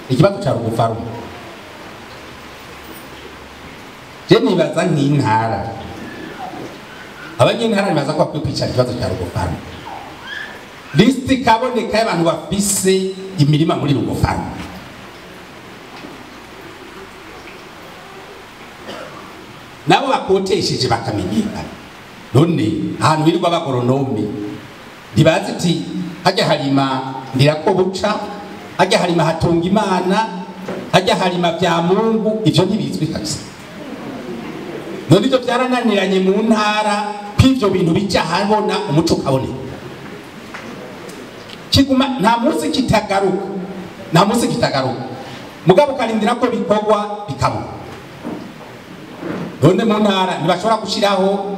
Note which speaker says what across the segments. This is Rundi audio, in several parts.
Speaker 1: Ikibazo ca Rugufarume, je nibaza nk'intara, abanyentara nibaza ko bakwiye kwicara ikibazo cya Rugufarume, lisiti ikaboneka y'abantu bafise imirima muri Rugufarume. Nabo bakotesheje bakamenyekana. None ahantu birirwa abagoronome ntibazi ati hajya harima Ndirakobuca, hajya harima Hatunga Imana, hajya harima bya Mungu, ivyo ntibizwi kabisa. None ivyo byarananiranye mu ntara kw'ivyo bintu bija habona umuco ukaboneka. Kiguma nta munsi kitagaruka, nta munsi kitagaruka, mugabo ukarindira ko bikorwa bikabura. None mu ntara ntibashobora gushiraho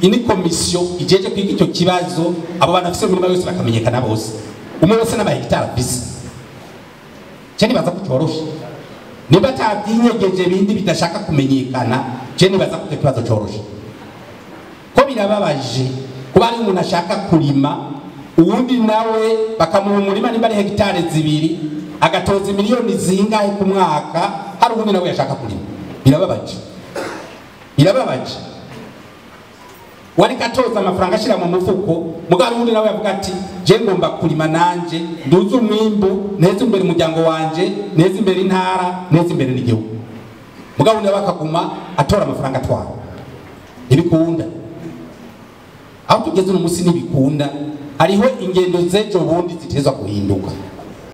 Speaker 1: ini komisiyo ijeje kwiga icyo kibazo, abo bantu bafise imirima yose bakamenyekana bose, umwe wese n'amahegitari afise. Je nibaza ko coroshe, niba atavyinyegeje bindi bidashaka kumenyekana, je nibaza ko icyo kibazo coroshe. Ko birababaje kuba ari umuntu ashaka kurima, uwundi nawe bakamuha umurima nimba ari hegitari 2 agatoza miliyoni zingahe ku mwaka, hari uwundi nawe yashaka kurima. Birababaje, birababaje. Wari katoza amafaranga ashira mu mufuko, mugabo uwundi nawe yavuga ati je ngomba kurima nanje nduze umwimbu, neze imbere umuryango wanje, neze imbere intara, neze imbere n'igihugu. Mugabo uwundi akaguma atora amafaranga atwara. Ntibikunda. Aho tugeze uno munsi ntibikunda. Hariho ingendo z'ejo bundi zitezwa guhinduka.